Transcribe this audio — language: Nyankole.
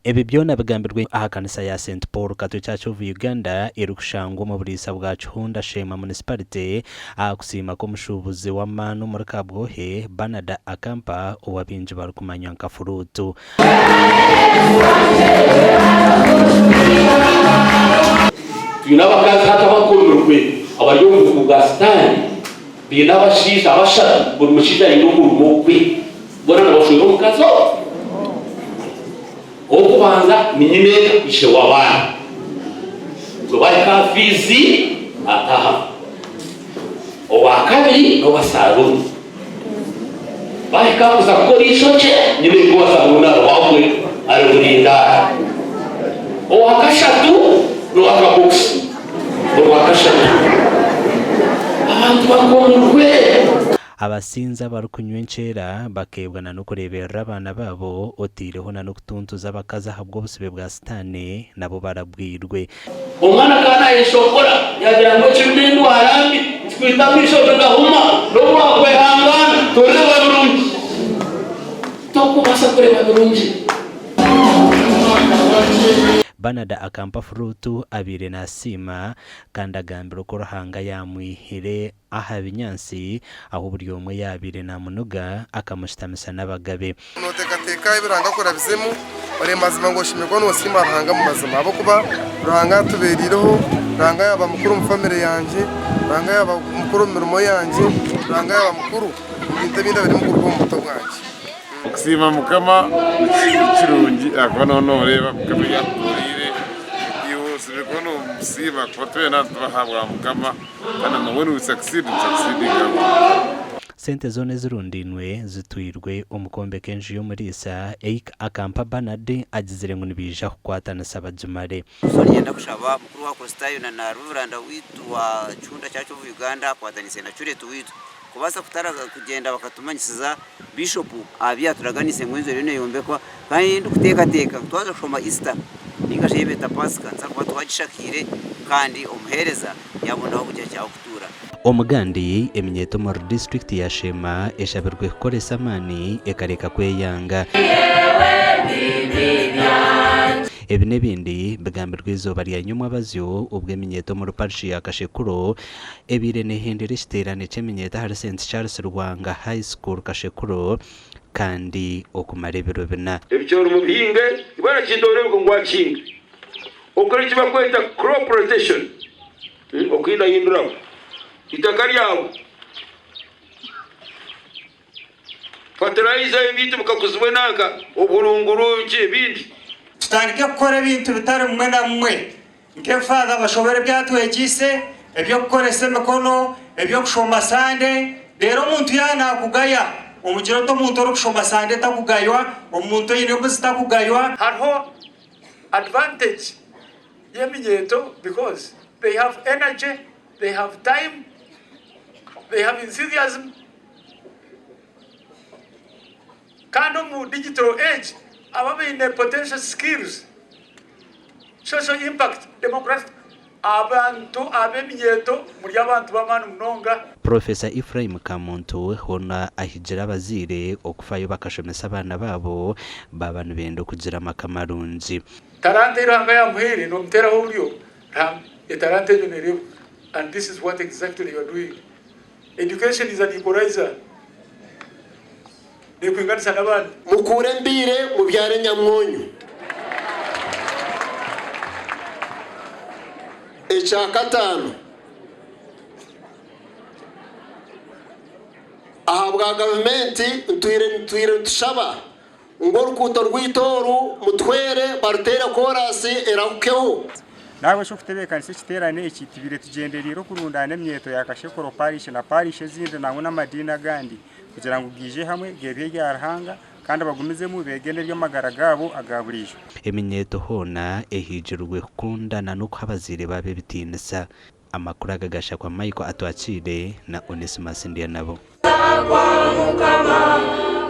Ebi byona bigambirwe aha kanisa ya Saint Paul Katwe Church of Uganda erikushangwa omu buriisa bwa Kihunda Sheema Municipality aha kusiima kw'omushuubuzi w'amaani omuri Kabwohe, Bernard Akampa ou abaingi barikumanya nka Furuutu. Twine abakazi hati abakomirwe abari omu buzibu bwa sitaane, baine abashaija bashatu, buri mushaija aine omurimo gwe, boona nibashwera omukazi omwe. Ow'okubanza ni nyineeka ishe w'abaana, ogwo bahika aha fiizi ataahamu. Owakabiri n'owa saruuni, bahika aha kuza kukora eishokye, nyineeka owa saruuni ariho ahwe ari burindaara. Owakashatu n'owa kabokisi, orwakashatu abantu bakomirwe. Abasinzi abarikunywa enkyera bakeebwa na n'okureeberera abaana baabo, otaireho na n'okutuntuza abakazi ahabw'obusibe bwa Sitaane, nabo barabwirwe. Omwana akaba naayeshongora yaagira ngu ekiri n'endwara mbi, nikikwita amaisho bigahuma, n'obu waakwehangaana torireeba birungi. Torikubaasa kureeba birungi. Bernard Akampa Furuutu abaire nasiima kandi agambire oku Ruhanga yaamwihire aha binyaatsi ahu buri omwe yaabaire naamunuga akamushutamisa n'abagabe. Noteekateeka ebi Ruhanga akurabizemu, oreeba mazima ngu oshemereire kuba nosiima Ruhanga omu mazima ahabw'okuba Ruhanga atubereireho, Ruhanga yaaba mukuru omu famire yangye, Ruhanga yaaba mukuru omu mirimo yangye, Ruhanga yaaba mukuru omu bintu ebi ndabiremu kuruga omu buto bwangye. Okusiima Mukama nikirungi ahakuba nooba nooreeba Mukama ebi akukoreire, iwe oshemereire kuba nomusiima ahakuba twena nituba ahabwa Mukama. Kandi na when we succeed, nitusucceedinga ahabwa Sente zoona ezirundainwe zitwirwe omu kwombeka enju y'omuriisa ei Akampa Bernard agizire ngu nibaija kukwatanisa bagimare. So niinyenda kushaba mukuru wa Kristaayo na na Revuranda waitu wa Kihunda Church of Uganda akwataniise na Curate waitu kubaasa kutaraga kugyenda bakatumanyisiza Bishopu aha bi yaturaganiise ngu enju eriyo neyombekwa kandi ndikuteekateeka ngu twaza kushoma Easter ninga shi ei beeta Pasika nituza kuba twagishakiire kandi omuheereza yaabonaho kugira ki ah'okutuura. Omugandi, eminyeeto omuri disiturikiti ya Sheema eshabirwe kukoresa amaani ekareka kweyanga. Ebi n'ebindi bigambirwe eizooba rya nyomwabazyo obwo eminyeeto omuri parishi ya Kashekuro ebaire nehendera ekiteerane ky'eminyeeto ahari Saint Charles Lwanga High School Kashekuro kandi okumara ebiro bina. Ebicoori mubihinge, tibona kintu oreebeka ngu wakihinga. Okore eki barikweta crop rotation, okuhindahinduraho eitaka ryawe. Fertilizer ebintu bikakuzibwa enanka, oburunguru biki ebindi. Tutandike kukora ebintu bitari bimwe na bimwe nk'ebifaatha bashobora ebi atwegyeise, eby'okukoresa emikono, eby'okushoma Sande, reero omuntu yaaba naakugaya omugire oti omuntu orikushoma Sande takugaywa, omuntu oine embuzi takugaywa. Hariho advantage y'eminyeeto because they have energy, they have time, they have enthusiasm kandi omu digital age aba baine potential skills, social impact, democratic Abantu ab'eminyeeto muri abantu b'amaani munonga. Professor Ephraim Kamuntu hoona ahigire abazaire okufayo bakashomesa abaana baabo baaba nibenda okugira amaka marungi. Talanta ei Ruhanga yamuhaire nomuteraho oburyo, etalanta egyo nerebwa and this is what exactly you are doing. Education is an equalizer, nekwinganisa n'abandi. Mukuure embiire, mubyare enyamwonyo. Ekyakataano, ahabwa gavumenti ntwire ntwire nitushaba ngu oruguuto rwaitu oru mutuhwere baruteere koraasi erahukeho. Nahabweki okutebeekanisa ekiteerane eki tubaire tugyendereire okurundaana eminyeeto ya Kashekoro Parish na Parish ezindi nangwa n'amadiini agandi kugira ngu gaije hamwe geebye ebya Ruhanga kandi bagumizemu beege n'eby'amagara gaabo aga buriijo. Eminyeeto hoona ehigirwe kukundana n'okuha abazaire baabo ebitiinisa. Amakuru aga gashakwa Michael Atwakiire na Onesimus Ndyanabo.